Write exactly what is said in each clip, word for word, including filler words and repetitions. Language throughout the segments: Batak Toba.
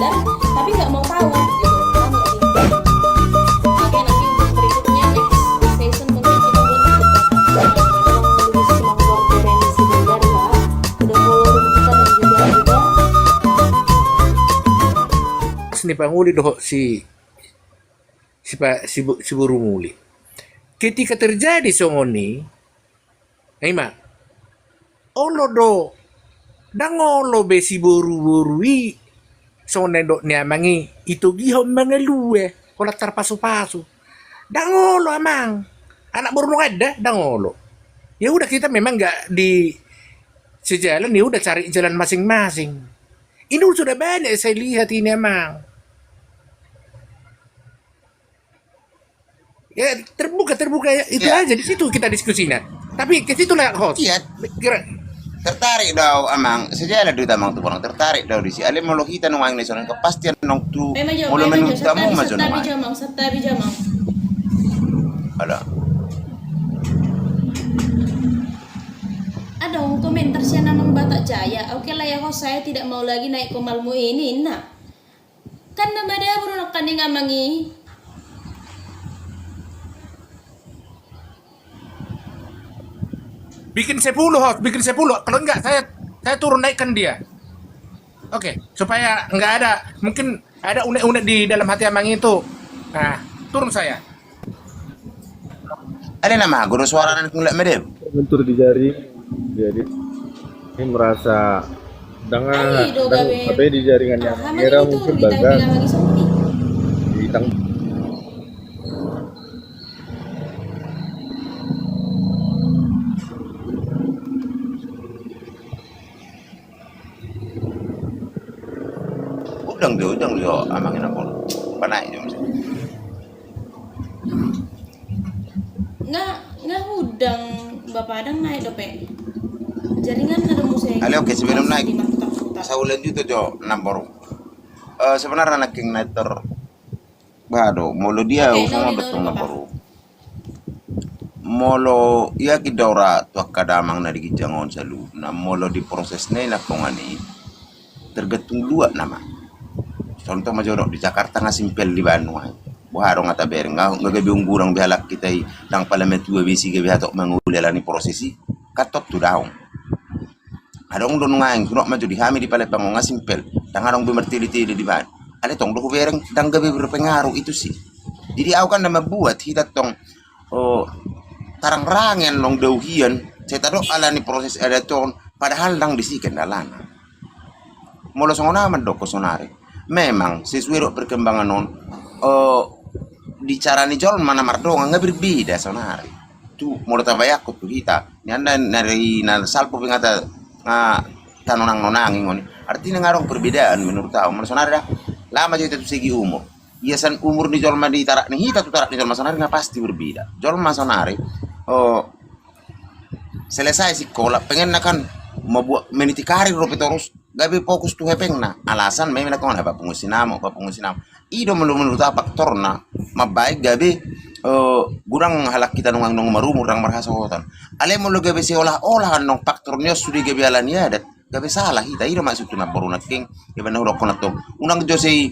Tapi nggak mau tahu gitu. Paham nggak sih? Oke, nanti untuk berikutnya, next session, mungkin kita buat untuk, eh, lebih semangat dari si Bogar, ya. Udah follow kita dan juga udah. Ni panguli dohot si, si pa-, si bo-, si boru muli. Ketika terjadi songon i, ima, olo do, ndang olo be si boru-boru i, songon na nidok ni amang i, itogihon mangalua, holan tarpasu-pasu. Ndang olo, amang. Anak boru nuaeng da, ndang olo. Ya udah, kita memang nggak di sejalan, ya udah, cari jalan masing-masing. Ini sudah banyak saya lihat ini, amang. Ya, terbuka, terbuka, ya. Itu aja, di situ kita diskusinya. Tapi ke situ lah, host. Iya. Kira tertarik do au, amang. Sejalan do hita, amang, tu boru, tertarik do au disi. Alai molo hita nuaeng na songon i, kepastian nang tu. Molo menurut hamu, amang, santabi jo, amang. Ada. Ada komentar sian Amang Batak Jaya. Oke lah ya, host, saya tidak mau lagi naik komalmu ini, nah. Kan na madabu do nangkaning amang i. Bikin sepuluh, host, bikin sepuluh. Kalau enggak, saya, saya turun naikkan dia. Oke, supaya enggak ada, mungkin ada unek-unek di dalam hati amang itu. Nah, turun saya. Ada nama, guru suara anak mulak madabu. Bentur di jari, jadi ini merasa dengan, tapi di jaringannya merah mungkin bagas. Di tang- Udang jo, udang jo, amang i na pol. Panaik jo. Nga, nga udang, bapak, dang naik dope. Jaringan ada musik. Ale, oke, sebelum naik. Saya ulang juga jo, namboru. Eh, sebenarnya nangkin naik ter- Bah do, molo dia au songon na boru. Molo ia kidora tu angka damang na di ginjang on saluhutna, molo di prosesna i na pongan i, tergantung luat nama. Contoh ma jo dok, di Jakarta nga simpel di banua i. Boha do nga tabereng, nga gabe unggurang be halak hita i, ndang pala matua be si gabe hatop mangoli alani proses i, kan tontu daong. Adong do nuaeng, hudok ma jo di hami di Palembang on nga simpel, ndang adong be martele-tele di baen. Alai tong do hubereng, ndang gabe berpengaruh itu sih. Jadi au kan na mambuat hita tong, oh, tarang-rangen long dao hian, sai tadok alani proses adat on, padahal ndang disi kendalana. Molo songon au mandok sonari. Memang sesuai dok perkembangan on, eh, di cara ni jolma na mardongan nga berbeda sonari. Tu molo tabayangkon tu hita, nian na, na salpu pe nga ta, nga tanonang-nonangi ngoni. Artinya nga adong perbedaan menurut au. Molo sonari da, lama jo hita tu segi umur. Ia san umur ni jolma di tarak ni hita tu tarak ni jolma sonari nga pasti berbeda. Jolma sonari, oh, selesai sikola, pengenna kan mambuat meniti karir dope torus, gabe fokus tu hepengna. Alasan memang nangkon, bapungu sinamo, bapungu sinamo. I do molo menurut au faktorna mambaen gabe, eh, godang halak hita nuaeng naung marumur, ndang marhasohotan. Alai molo gabe seolah-olah annon faktor ni on sude gabe alani adat, gabe salah hita. I do maksudhu namboru nangkin, gabe na hudokkon antong. Unang jo sei,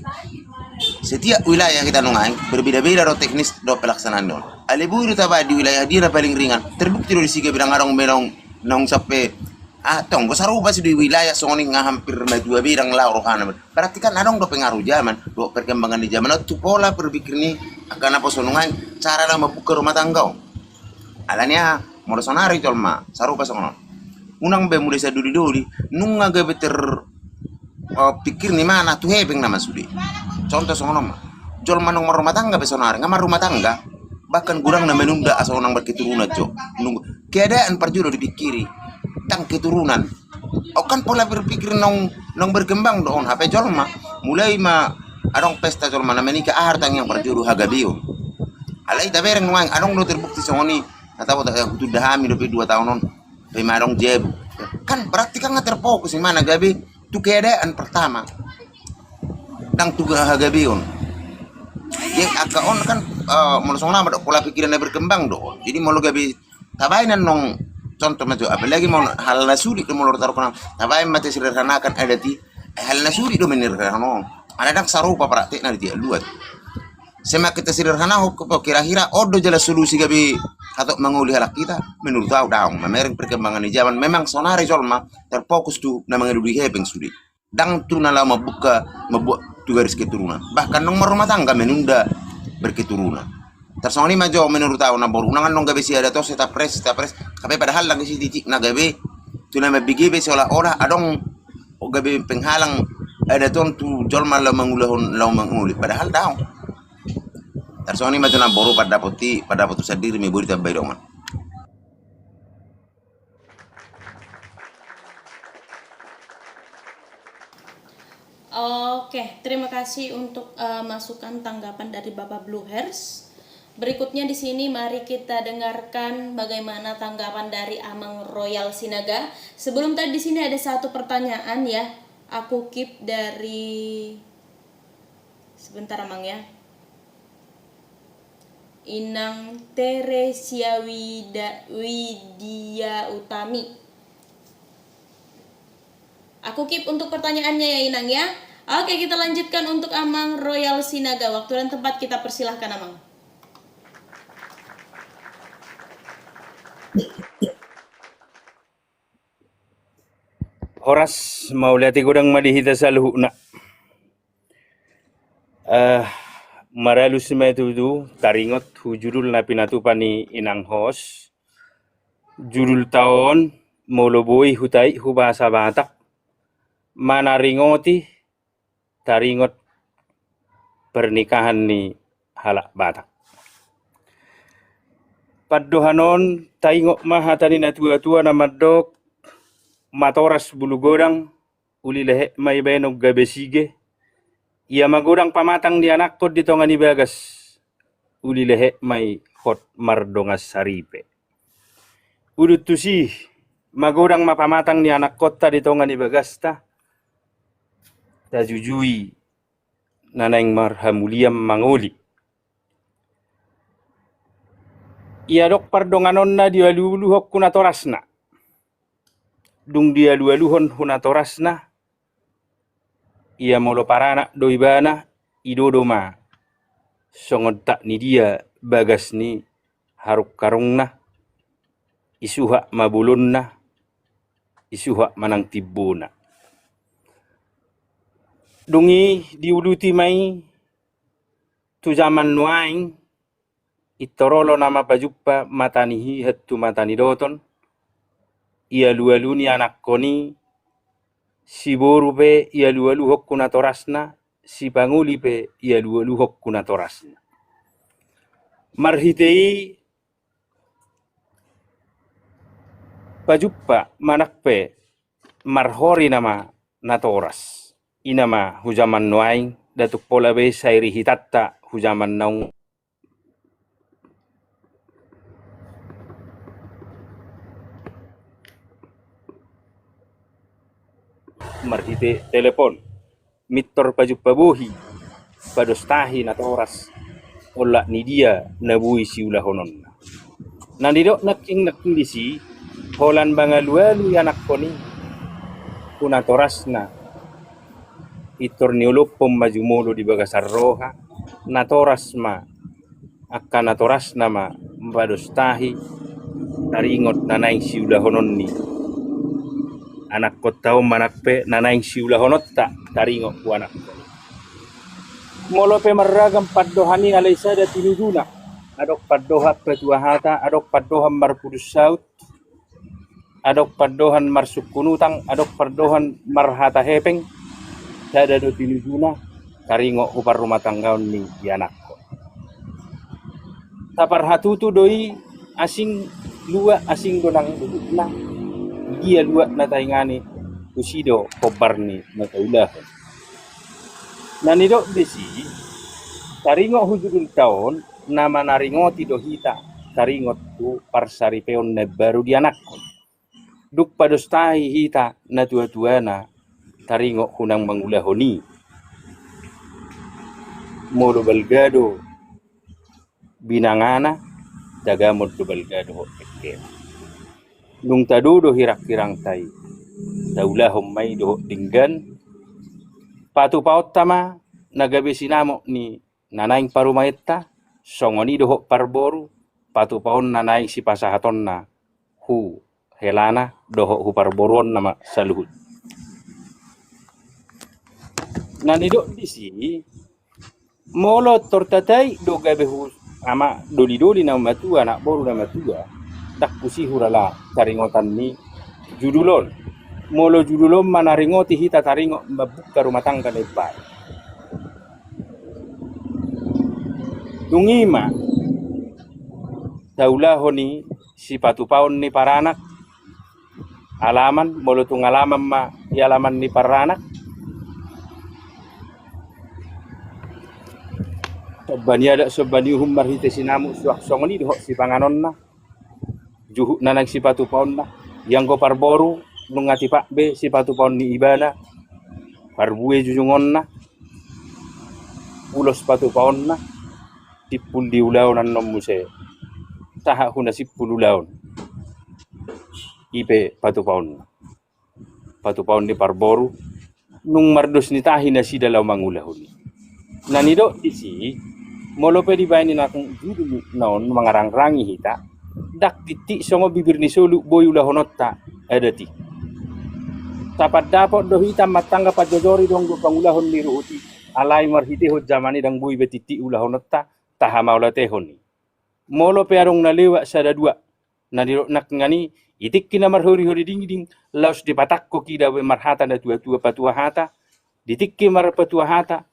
setiap wilayah hita nuaeng berbeda-beda do teknis do pelaksanaan ni on. Alai boi do tabaen di wilayah dia na paling ringan, terbukti do disi gabe ndang adong be naung, naung sampe, ah, tong do sarupa sude wilayah songon i nga hampir matua be ndang laho rohana. Berarti kan adong do pengaruh zaman, do perkembangan ni zaman on tu pola berpikir ni angka naposo nuaeng, cara na mambuka rumah tangga on. Alani aha, molo sonari jolma sarupa songon on. Unang be mulai sadoli-doli, nunga gabe ter, eh, pikir ni imana tu hepeng nama sude. Contoh songon on ma. Jolma naung marrumah tangga pe sonari, nga marrumah tangga. Bahkan godang na menunda asa unang berketurunan jo. Nunggu keadaan parjolo dipikiri. Tang keturunan. On kan pola berpikir naung, naung berkembang do on, hape jolma. Mulai ma adong pesta jolma na menikah, aha do tangiang parjolo? Hagabeon. Alai tabereng nuaeng, adong do terbukti songon i. Na tabo ta, hutunda hami dope dua taon on. Pe ma adong jabu. Kan berarti kan nga terfokus imana gabe tu keadaan pertama. Ndang tu hagabeon. Jadi angka on kan, eh, molo songon au mandok pola pikiran na berkembang do on. Jadi molo gabe tabaen annon, contoh ma jo, apalagi molo hal na sulit do molo taruhon, tabaen ma tasederhanakan adat i, eh, hal na sulit do menyederhanakan on. Ala ndang sarupa praktekna di tiap luat. Semakin ta sederhana, kira-kira on do jala solusi gabe hatop mangoli halak hita? Menurut au daong, mamereng perkembangan ni zaman. Memang sonari jolma terfokus tu na mangalului hepeng sude. Ndang tu na laho mambuka, mambuat tu garis keturunan. Bahkan naung marrumah tangga menunda berketurunan. Tarsongon i ma jo menurut au, na boru, unang annon gabe si adat on, si tapres, si tapres. Hape padahal lagi si titik na gabe tu na mambege be seolah-olah adong gabe penghalang adat on tu jolma laho mangulahon, laho mangoli. Padahal daong. Tarsongon i ma jo na boru, pandapot i, pandapot tu sandiri ma boi ditambai dongan. Oke, terima kasih untuk, eh, masukan tanggapan dari Bapak Blue Hairs. Berikutnya di sini mari kita dengarkan bagaimana tanggapan dari Amang Royal Sinaga. Sebelum tadi di sini ada satu pertanyaan ya, aku keep dari, sebentar Amang ya. Inang Teresia Wida-, Widya Utami. Aku keep untuk pertanyaannya ya, Inang, ya. Oke, kita lanjutkan untuk Amang Royal Sinaga. Waktu dan tempat kita persilahkan, Amang. Horas, mauliate godang ma di hita saluhutna. Eh, maralus ma i tutu, taringot tu judul na pinatupa ni Inang Hos. Judulta on, molo boi hutait hu bahasa Batak, manaringoti taringot pernikahan ni halak Batak. Pandohan on, taingot ma hata ni natuatua na mandok, matoras bulu godang, uli lehet ma i baenon gabe sige, ia magodang pamatang ni anakkon di tonga ni bagas, uli lehet ma i hot mardongan saripe. Udut tusi, magodang ma pamatang ni anakkonta di tonga ni bagasta, tajujui na naeng marhamulian mangoli. Ia adong pardonganonna dialualuhon hu natorasna. Dung dialualuhon hu natorasna, ia molo paranak do ibana, idodo ma songon tak ni dia bagas ni harungkarungna, isuhak ma bolonna, isuhak ma nang timbona. Dung i diuluti ma i tu jaman nuaeng, intor olo nama pajumpa mata ni hihat tu mata ni doton, ialualu ni anakkon i, siboru pe ialualuhon hu natorasna, sipangoli pe ialualuhon hu natorasna. Marhite i pajumpa manang pe marhori nama natoras. I nama hu jaman nuaeng, ndang tung pola be sairi hitanta hu jaman naung marhite telepon. Mintor pajumpa bohi, pados tahi natoras, olat ni dia na boi siulahononna. Na nidok nangkin nangkin disi, holan mangalualu i anakkon i hu natorasna, intor niolophon ma jumolo di bagasan roha, natoras ma, angka natorasna ma pados tahi, taringot na naeng siulahonon ni anakkonta on manang pe na naeng siulahononta taringot hu anakkon. Molo pe marragam pandohan i alai sada tinujuna, adong pandohan patua hata, adong pandohan marpudun saut, adong pandohan marsungkun utang, adong pandohan marhata hepeng, sada do tinujuna, taringot hu parrumatanggaon ni ianakkon. Taparhatutu do i, asing luat, asing do nang luhutna, dia luat na taingani, tusi do hombar ni na taulahon. Na nidok disi, taringot hu judulta on, na manaringoti do hita, taringot tu parsaripeon na baru di anakkon. Dung pados tahi hita natuatuana, taringot hu na mangulahon i. Molo balga do binangana, tagamon do balga dohot dengke. Dung tado do hirang-hirangta i, taulahon ma i dohot denggan, patupaonta ma na gabe sinamot ni na naeng parumaenta, songon i dohot parboru, patupaonna naeng sipasahatonna hu helana dohot hu parboruonna ma saluhut. Na nidok disi, molo tortatai do gabe hu ama dolidoli na matua, anak boru na matua, ndang husi hurala taringotan ni judul on. Molo judul on ma na ringoti hita taringot mambuka rumah tangga na imbaru. Dung i ma taulahon i sipatupaon ni paranak, alaman, molo tung alaman ma i alaman ni paranak. Somba ni adat, somba ni uhum marhite sinamot suang songon i dohot sipanganonna. Juhut na naeng sipatupaonna. Ianggo parboru, nunga tipak be sipatupaon ni ibana, parbue jujungonna, ulos patupaonna, simpul di ulaon annon muse. Sahat hu na simpul ulaon. I pe patupaonna. Patupaon ni parboru, nung mardos ni tahi nasida laho mangulahon i. Na nidok disi, molo pe dibaen i nang judul na on mangarangrangi hita, ndang tittik songon bibir ni solu boi ulahononta adat i. Sapat dapot do hita martangga panjojori dong do pangulahon ni ruhut i, alai marhitehon jaman i ndang boi be tittik ulahononta, taha maulatehon i. Molo pe adong na lewat sada dua, na nidok nangkin i, i tingki na marhorihori dingding, laos dipatangkok i da be marhata na tuatua patua hata, di tingki marpatua hata,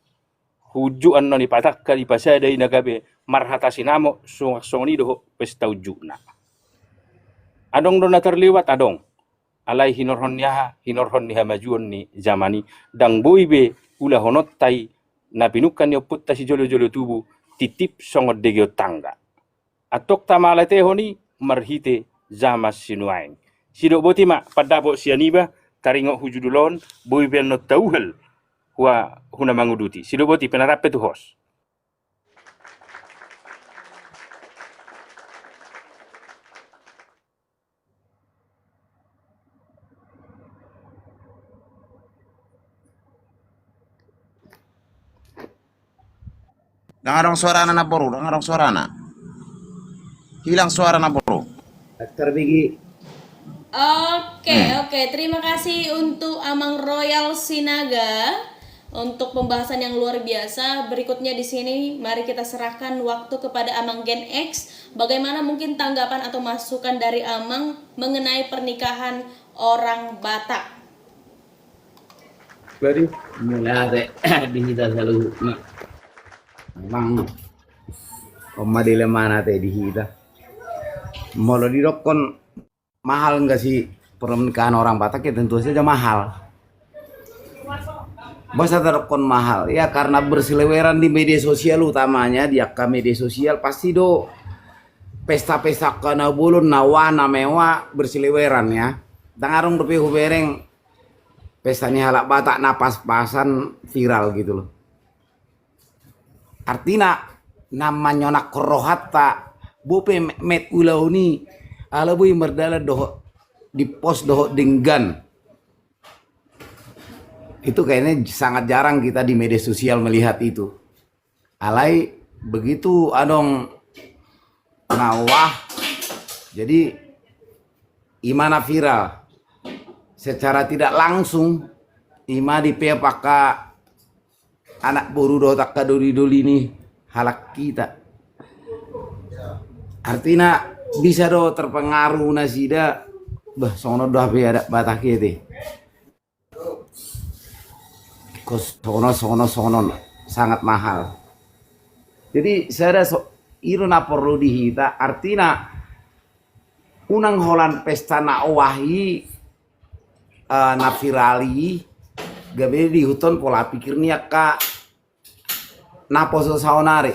hu unjuk annon i patangka dipasada i na gabe marhata sinamot, songon, songon i dohot pesta unjukna. Adong do na terlewat, adong. Alai hinorhon ni aha, hinorhon ni hamajuon ni jaman i, ndang boi be ulahononta i na pinungka ni ompunta sijolojolo tubu, titip songon degeon tangga. Antong tamaulatehon i marhite jaman sinuaeng. Sidok boti ma pandapot sian iba, taringot hu judul on, boi be annon tauhel hua hu na manguduti. Sidok boti, pinarap pe tu host. Ndang adong suarana, namboru, ndang adong suarana. Hilang suara, namboru. Dokter Bigi. Oke, hmm, oke. Terima kasih untuk Amang Royal Sinaga untuk pembahasan yang luar biasa. Berikutnya di sini, mari kita serahkan waktu kepada Amang Gen X. Bagaimana mungkin tanggapan atau masukan dari Amang mengenai pernikahan orang Batak? Mauliate di hita saluhutna. Memang on ma dilemana ate di hita. Molo didokkon mahal nggak sih pernikahan orang Batak, ya tentu saja mahal. Masa tadokkon mahal? Ya karena berseliweran di media sosial, utamanya di angka media sosial, pasti do pesta-pesta angka na bolon, na wah, na mewah berseliweran ya. Ndang adong dope hubereng pesta ni halak Batak na pas-pasan viral gitu loh. Artina na manyonakhon rohanta, bope met ulaon i, ala boi mardalan dohot di pos dohot denggan. Itu kayaknya sangat jarang kita di media sosial melihat itu. Alai begitu adong na wah, jadi ima na viral. Secara tidak langsung ima dipeop angka anak boru dohot angka doli-doli ni halak hita. Artina bisa do terpengaruh nasida, bah, songon on do hape adat Batak i ate. Songon on, songon on, songon on, sangat mahal. Jadi sada so, i do na porlu di hita, artina unang holan pesta na wah i, eh, na viral i gabe diihuthon pola pikir ni angka naposo saonari.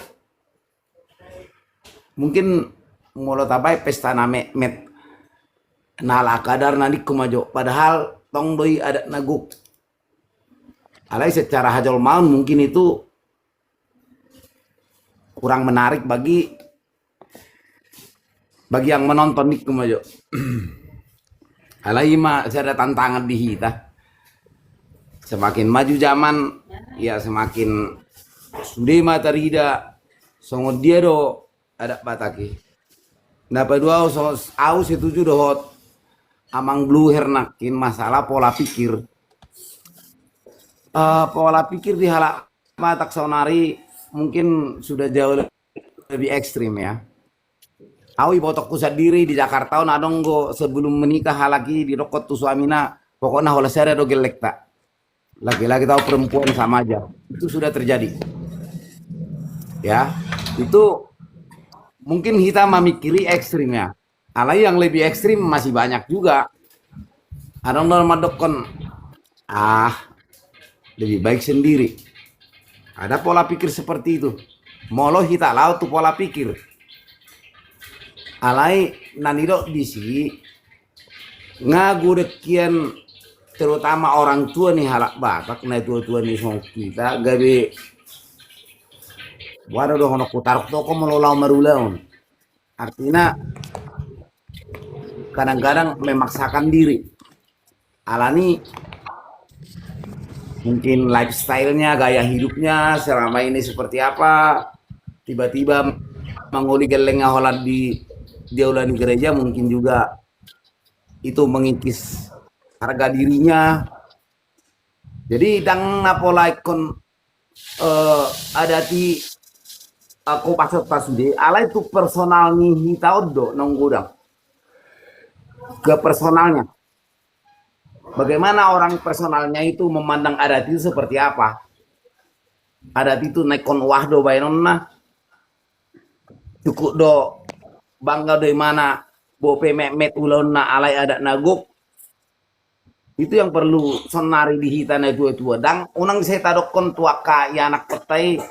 Mungkin molo tabaen pesta na metmet, na ala kadar na ningku ma jo, padahal tong do i adat na gok. Alai secara hajolmaon mungkin itu kurang menarik bagi, bagi yang menonton, ningku ma jo. Alai ima sada tantangan di hita. Semakin maju zaman, ya semakin sude ma tarida songon dia do adat Batak i. Na paduahon, au setuju dohot Amang Bluher nangkin masalah pola pikir. Uh, pola pikir di halak Batak saonari mungkin sudah jauh lebih ekstrim ya. Au ibotokku sandiri di Jakarta on adong do sebelum menikah halak i didokkon tu suamina, pokokna holan sada do gellengta. Laki-laki atau perempuan sama aja. Itu sudah terjadi. Ya, itu mungkin kita memikiri ekstrim ya. Alai yang lebih ekstrim masih banyak juga. Adong do mandokkon, ah, lebih baik sendiri. Ada pola pikir seperti itu. Molo hita laho tu pola pikir. Alai na nidok disi, nga godang hian, terutama orang tua ni halak Batak, na tua-tua ni songon hita, gabe boha do dohononku, taruk toko molo laho marulaon. Artina kadang-kadang memaksakan diri. Alani mungkin lifestyle-nya, gaya hidupnya selama ini seperti apa, tiba-tiba mangoli gellengna holan di, di aula ni gereja, mungkin juga itu mengikis harga dirinya. Jadi ndang na pola ingkon, eh, adat i, eh, kopason-pason sude, alai tu personal ni hita on do naung godang. Ke personalnya. Bagaimana orang personalnya itu memandang adat itu seperti apa? Adat itu na ingkon wah do baenonna. Cukup do bangga do imana bope metmet ulaonna alai adat na gok. Itu yang perlu sonari di hita na tua-tua. Ndang, unang sai tadokkon tu angka ianakhonta i,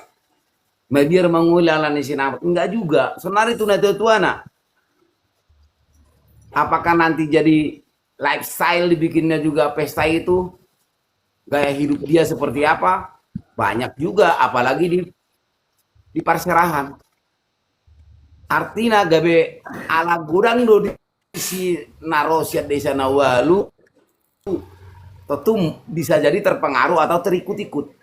mabiar mangoli ala ni sinamot. Enggak juga. Sonari tu na tua-tuana. Apakah nanti jadi lifestyle dibikinnya juga pesta itu? Gaya hidup dia seperti apa? Banyak juga, apalagi di, di parserahan. Artina gabe ala godang do disi na ro sian desa na ualu, tontu bisa jadi terpengaruh atau terikut-ikut.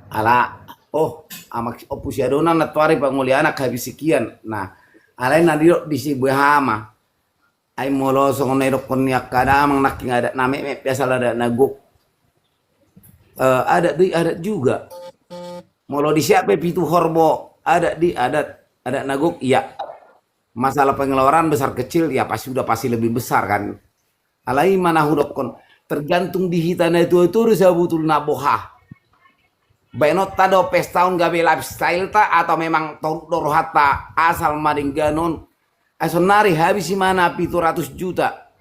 Ala, oh, amak, ompu si adonan na tuari pangoli anak habis sekian. Nah, alai na nidok disi boha ma. Ai molo songon na idokkon ni angka damang nangkin adat na metmet pe asal adat na gok. Eh, adat do i adat juga. Molo disi pe pitu horbo adat do i adat, adat na gok, iya. Masalah pengeluaran besar kecil ya pasti sudah pasti lebih besar kan. Alai ma na hudokkon, tergantung di hita na tua-tua do sabotulna boha. Baenonta do pesta on gabe lifestyle-ta atau memang toruk do rohanta asal ma denggan on. Ai sonari habis imana pitu ratus juta.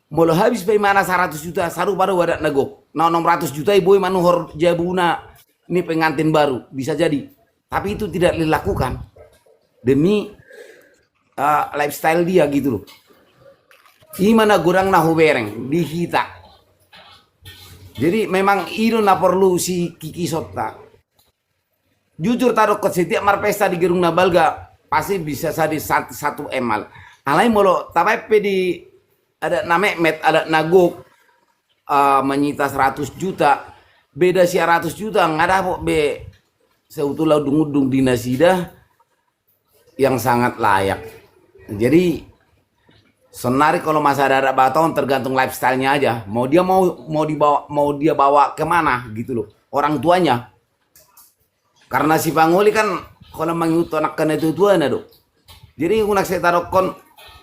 Molo habis pe imana saratus juta, sarupa do adat na gok. Na onom ratus juta i boi manuhor jabuna ni pengantin baru, bisa jadi. Tapi itu tidak dilakukan demi, eh, lifestyle dia gitu loh. Ima na godang na hubereng di hita. Jadi memang i do na porlu sikikisonta. Jujur tadokkon, setiap marpesta di gedung na balga pasti bisa jadi sat-, satu M L. Alai molo tabaen pe di adat na metmet, adat na gok, eh, menyita seratus juta, beda sian seratus juta nga dapot be sebotulna undung-undung di nasida yang sangat layak. Jadi sonari kalau masa ada adat Batak on tergantung lifestyle-nya aja. Mau dia mau, mau dibawa, mau dia bawa kemana gitu loh orang tuanya. Karena si pangoli kan kalau mangihuthon angka na tua-tuana do. Jadi unang sai tadokkon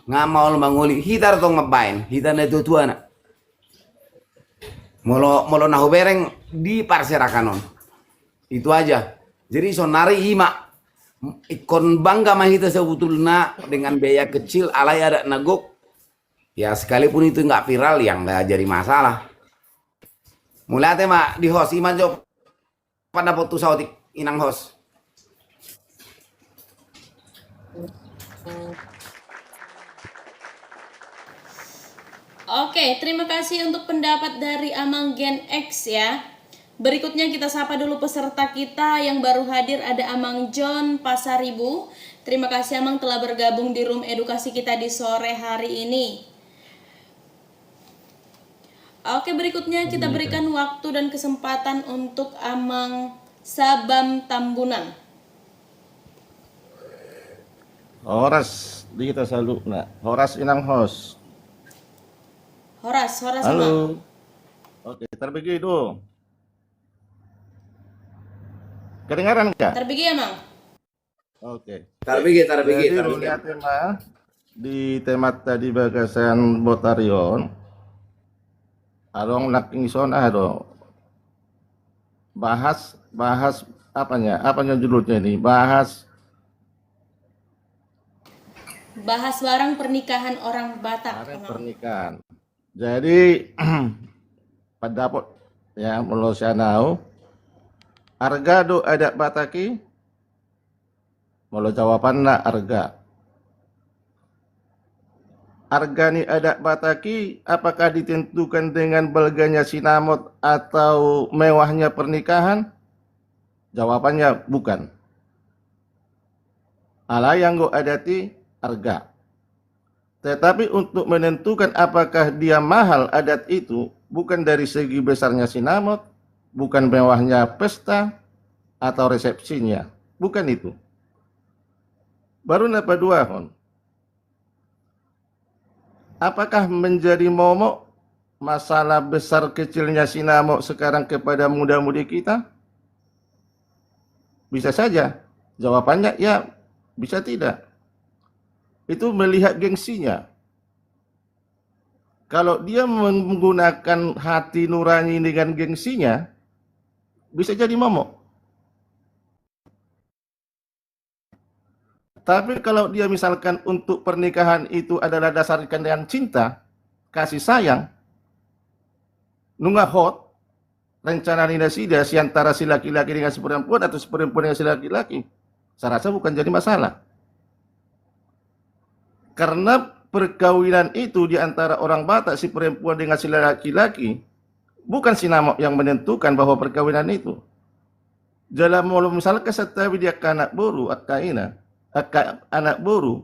nga maol mangoli, hita do tong mambaen, hita na tua-tuana. Molo, molo na hubereng di parserahan on. Itu aja. Jadi sonari ima, ingkon bangga ma hita sebotulna dengan biaya kecil alai adat na gok. Ya sekalipun itu nggak viral ya nggak jadi masalah. Mauliate ma di host, ima jo pandapothu saotik, inang host. Oke, terima kasih untuk pendapat dari Amang Gen X ya. Berikutnya kita sapa dulu peserta kita yang baru hadir, ada Amang John Pasaribu. Terima kasih Amang telah bergabung di room edukasi kita di sore hari ini. Oke, berikutnya kita berikan waktu dan kesempatan untuk Amang Sabam Tambunan. Horas di hita saluhutna. Horas inang host. Horas, horas, Amang. Halo. Oke, tarbege do. Kedengaran nggak? Tarbege, Amang. Oke. Tarbege, tarbege, tarbege. Jadi, tema, di tema tadi bagasan botari on, adong nangkin ison, ah, do. Bahas, bahas apanya? Apanya judulnya ini? Bahas, bahas barang pernikahan orang Batak, barang pernikahan. Jadi, pandapot, ya, molo sian au, arga do adat Batak i? Molo jawabanna arga. Arga ni adat Batak i, apakah ditentukan dengan balganya sinamot atau mewahnya pernikahan? Jawabannya bukan. Alai anggo adat i arga. Tetapi untuk menentukan apakah dia mahal adat itu, bukan dari segi besarnya sinamot, bukan mewahnya pesta, atau resepsinya. Bukan itu. Baru na paduahon. Apakah menjadi momok masalah besar kecilnya sinamot sekarang kepada muda-mudi kita? Bisa saja. Jawabannya ya, bisa tidak. Itu melihat gengsinya. Kalau dia menggunakan hati nurani dengan gengsinya, bisa jadi momok. Tapi kalau dia misalkan untuk pernikahan itu adalah dasarkan dengan cinta, kasih sayang, nunga hot rencana ni nasida si antara si laki-laki dengan si perempuan atau si perempuan dengan si laki-laki, saya rasa bukan jadi masalah. Karena perkawinan itu di antara orang Batak, si perempuan dengan si laki-laki, bukan sinamot yang menentukan bahwa perkawinan itu. Jala molo misalkan santabi di angka anak boru, angka ina, angka anak boru,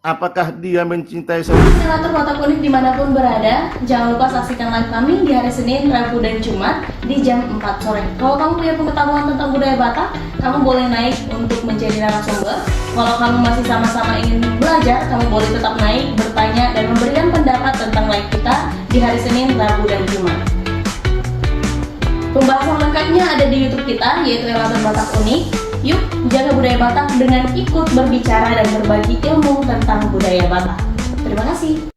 apakah dia mencintai se- Relator Batak Unik dimanapun berada, jangan lupa saksikan live kami di hari Senin, Rabu, dan Jumat di jam empat sore. Kalau kamu punya pengetahuan tentang budaya Batak, kamu boleh naik untuk menjadi narasumber. Kalau kamu masih sama-sama ingin belajar, kamu boleh tetap naik, bertanya, dan memberikan pendapat tentang live kita di hari Senin, Rabu, dan Jumat. Pembahasan lengkapnya ada di YouTube kita, yaitu Relator Batak Unik. Yuk, jaga budaya Batak dengan ikut berbicara dan berbagi ilmu tentang budaya Batak. Terima kasih.